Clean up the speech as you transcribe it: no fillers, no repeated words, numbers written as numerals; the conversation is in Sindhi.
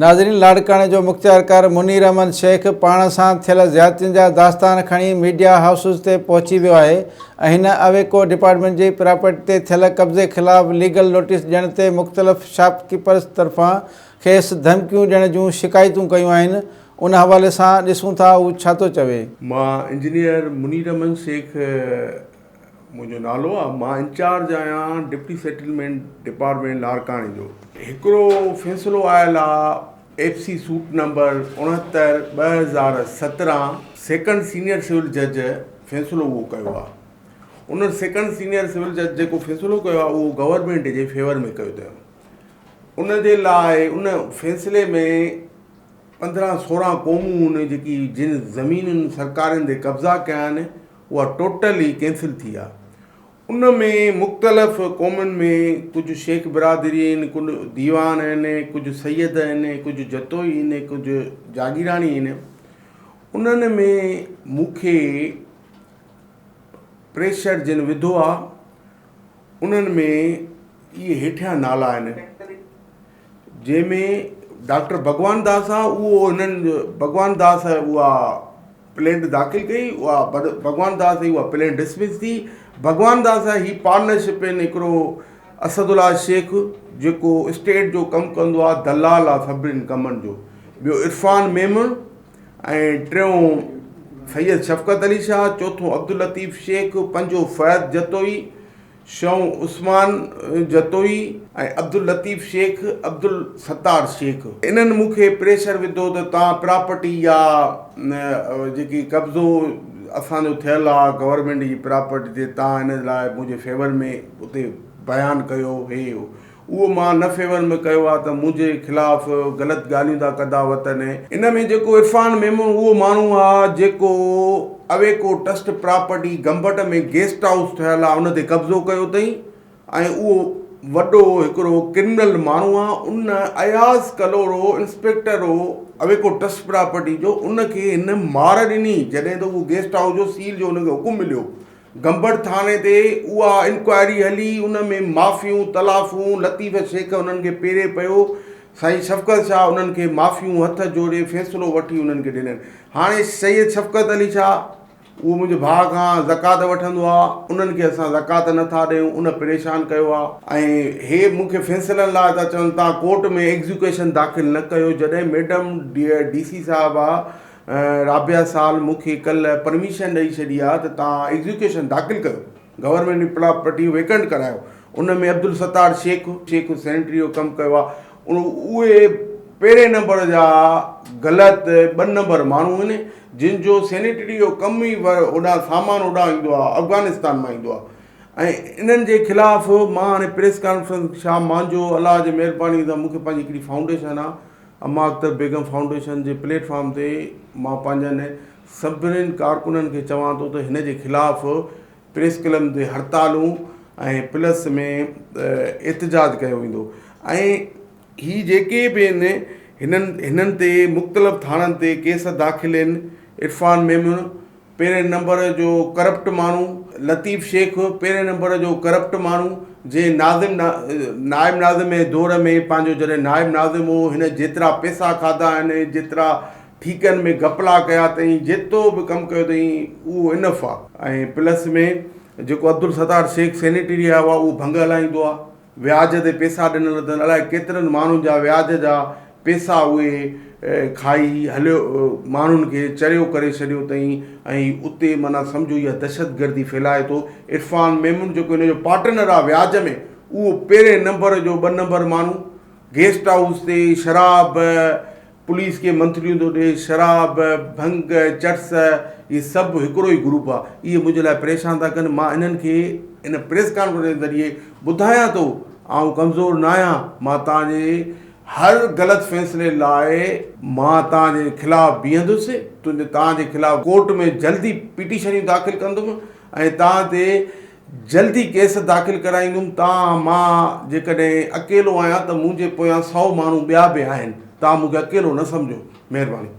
ناظرين لاڙڪاڻي جو مختيارڪار منير احمد شيخ پاڻ سان ٿيل زيادتين جا داستان کڻي ميڊيا هائوسز تي پهچي ويو آهي ۽ هن اويڪو ڊپارٽمينٽ جي پراپرٽي تي ٿيل قبضي خلاف ليگل نوٽيس ڏيڻ تي مختلف شاپ ڪيپرز طرفان کيس ڌمڪيون ڏيڻ جون شڪايتون ڪيون آهن ان حوالي سان ڏسون ٿا هو ڇا ٿو چوي. مان انجنيئر منير احمد شيخ منهنجو نالو آ مان انچارج آهيان ڊپٽي سيٽلمينٽ ڊپارٽمينٽ لاڙڪاڻي جو. هڪڙو فيصلو آيل آ ايف سي سوٽ نمبر 69 2017 سيڪنڊ سينيئر سول جج فيصلو اهو ڪيو آ ان سيڪنڊ سينيئر سول جج جيڪو فيصلو ڪيو آ اهو گورنمينٽ جي فيور ۾ ڪيو اٿئي ان جي لاء ان فيصلي ۾ 15 16 قومون ان جيڪي جن زمينن سرڪارين تي قبضا ڪيا آهن اها ٽوٽل ئي ڪينسل ٿي آ. ان ۾ مختلف قومن ۾ ڪجهه شيخ برادري آهن، ڪجهه ديوان آهن، ڪجهه سيد آهن، ڪجهه جتوئي آهن، ڪجهه جاگيراڻي آهن. انهن ۾ مون کي پريشر جن وڌو آ، انهن ۾ اهي هيٺيان نالا آهن. جنهن ۾ ڊاڪٽر ڀڳوان داس آ، اهو هنن ڀڳوان داس اها پلينٽ داخل ڪئي اها ڀڳوان داس جي اها پلينٽ ڊسمس ٿي ڀڳوان داس هي پارٽنرشپ آهن هڪڙو اسد الله شيخ جيڪو اسٽيٽ جو ڪم ڪندو آهي دلال آهي سڀني ڪمن جو ٻيو عرفان ميمڻ ۽ ٽيون سيد شفقت علي شاهه چوٿون عبداللطيف شيخ پنجون فهد جتوئي شئون عثمان جتوئي ۽ عبداللطيف شيخ، عبدالستار شيخ. انهن مون کي پريشر وڌو ته توهان پراپرٽي يا جيڪي قبضو اسان جو ٿيل آ گورنمينٽ جي پراپرٽي تي توهان ان لاء منهنجي فيور ۾ اتي بيان ڪيو هي هو. اهو مان نه فيور ۾ ڪيو آ ته منهنجي خلاف غلط ڳالهيون ٿا ڪندا وتن. ان ۾ جيڪو عرفان ميمڻ اهو ماڻهو آ جيڪو اويڪو trust property Gambat ۾ guest house ٺهيل آ ان تي قبضو ڪيو اٿئي ۽ اهو وڏو هڪڙو ڪرمنل ماڻهو آ ان اياز ڪلهوڙو انسپيڪٽر هو اويڪو ٽرسٽ پراپرٽي جو ان کي هن مار ڏني جڏهن ته اهو گيسٽ هائوس جو سيل جو ان کي حڪم مليو گمبٽ ٿاڻي تي اها انڪوائري هلي ان ۾ معافيون تلافون لطيف شيخ انهن کي پيري پيو سائين شفقت شاهه انهن کي معافيون هٿ جوڙي فيصلو وٺي انهن کي ڏنن هاڻي سيد شفقت علي شاهه اهو منهنجي ڀاء کان زڪوات وٺندو آ انهن کي اسان زڪوات نه ٿا ڏيون ان پريشان ڪيو آ ۽ هي مون کي فيصلن لاء ٿا چون تان ڪورٽ ۾ ايگزيڪيوشن داخل نه ڪيو جڏهن ميڊم ڊي سي صاحبه رابعه سال مون کي ڪلهه پرميشن ڏئي ڇڏي آ ته توهان ايگزيڪيوشن داخل ڪيو گورنمينٽ جي پراپرٽي ويڪنٽ ڪرايو ان ۾ عبدالستار شيخ شيخ سينيٽري جو ڪم ڪيو آ اهي پهرين نمبر جا غلط ٻه نمبر ماڻهو آهن جن جو سينيٽري جو ڪم ئي اوڏانهن سامان اوڏانهن ايندو آ افغانستان مان ايندو آ ۽ انهن جي خلاف مان هاڻي پريس ڪانفرنس ڇا مانجو الله جي مهرباني سان مون کي پنهنجي هڪڙي فائونڊيشن آ اما اختر بيگم فائونڊيشن جي پليٽ فارم تي مان پنهنجن سڀني ڪارڪنن کي چوان ٿو ته هن جي خلاف پريس ڪلب تي هڙتالون ۽ پلس ۾ احتجاج ڪيو ويندو ۽ هي جيڪي به آهن هنن هنن تي مختلف ٿاڻن تي ڪيس داخل آهن عرفان ميمڻ پهرين نمبر جو ڪرپٽ ماڻهو لطيف شيخ پهرين نمبر جو ڪرپٽ ماڻهو جنهن ناظم نائب ناظم جي دور ۾ پنهنجو جڏهن نائب ناظم هو هن جيترا پئسا کاڌا آهن جيترا ٺيڪن ۾ گهپلا ڪيا اٿئي جيترو به ڪم ڪيو اٿئي اهو انف آهي ۽ پلس ۾ جيڪو عبدالستار شيخ سينيٽري آيو آهي اهو ڀنگ هلائيندو آهي وياج تي پيسا ڏنل اٿن، الائي ڪيترن ماڻهن جا وياج جا پيسا اهي کائي هليو ماڻهن کي چريو ڪري ڇڏيو اٿئين ۽ اتي معنيٰ سمجهو اها دهشتگردي ڦهلائي ٿو. عرفان ميمڻ جيڪو هن جو پارٽنر آهي وياج ۾ اهو پهرين نمبر جو ٻه نمبر ماڻهو گيسٽ هائوس تي شراب پوليس کي منٿليون ٿو ڏي، شراب، ڀنگ، چرس اهي سڀ هڪڙو ئي گروپ آ، اهي منهنجي لاء پريشان ٿا ڪن، مان انهن کي ان پريس ڪانفرنس جي ذريعي ٻڌايان ٿو آئون ڪمزور ناهيان، مان توهان جي هر غلط فيصلي لاء مان توهان جي خلاف بيهندس، تنهنجي توهان جي خلاف ڪورٽ ۾ جلدي پٽيشنيون داخل ڪندم ۽ توهان تي جلدي ڪيس داخل ڪرائيندم تان مان جيڪڏهن اڪيلو آهيان ته منهنجي پويان سئو ماڻهو ٻيا به آهن تان مون کي اڪيلو نه سمجهو مهرباني.